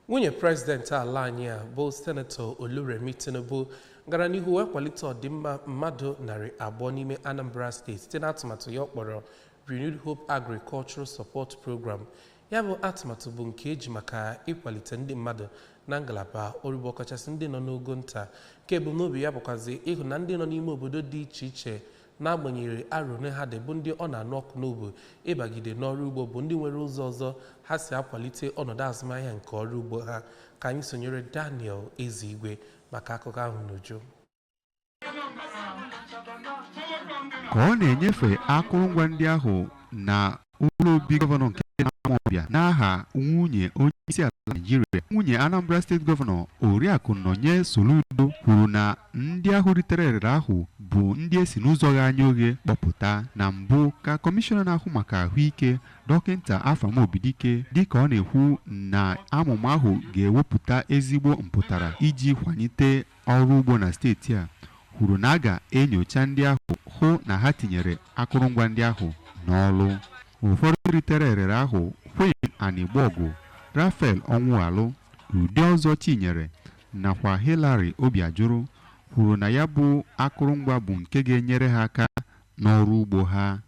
Nwunye prezidenti ala anyị a bụ Senetọ Oluremi Tinubu gara n'ihu wee kwalite ọdịmma mmadụ 200 n'ime Anambra Steeti site n'atụmatụ ya ọ kpọrọ Renewed Hope Agricultural Support Program. Ya bụ atụmatụ bụ nke eji maka ịkwalite ndị mmadụ na ngalaba ọrụ ugbo, ọkachasị ndị nọ n'ogo nta, nke ebumnobi ya bụkwazi ịhụ na ndị nọ n'ime obodo dị iche iche, n'agbanyeghị arọ ole ha dị, bụ ndị ọ na-anụ ọkụ n'obi ịbagide n'ọrụ ugbo, bụ ndị nwere ụzọ ọzọ ha si akwalite ọnọdụ azụmahịa nke ọrụ ugbo ha. Ka anyị sonyere Daniel Ezigwe maka akụkọ ahụ n'uju. Ka ọ na-enyefe akụrụngwa ndị ahụ na ụlọ obi gọvanọ nke Amawbịa n'aha nwunye onyeisi ala Naịjirịa, nwunye Anambra Steeti Gọvanọ, Oriakụ Nonye Soludo, kwuru na ndị ahụ ritere erere ahụ bụ ndị e si n'ụzọ ghe anya oghe kpọpụta. Na mbụ ka kọmishọna na-ahụ maka ahụike, Dọkịnta Afam Obidike, dịka ọ na-ekwu na amụma ahụ ga-ewepụta ezigbo mpụtara iji kwalite ọrụ ugbo na steeti a, kwuru na a ga-enyocha ndị ahụ hụ na ha tinyere akụrụngwa ndị ahụ n'ọlụ. Ụfọdụ ritere erere ahụ, Queen Anigbogu, Raphael Ọnwụalụ, Udeọzọ Chinyere nakwa Hillary Obiajụrụ, kwuru na ya bụ akụrụngwa bụ nke ga-enyere ha aka n'ọrụ ugbo ha.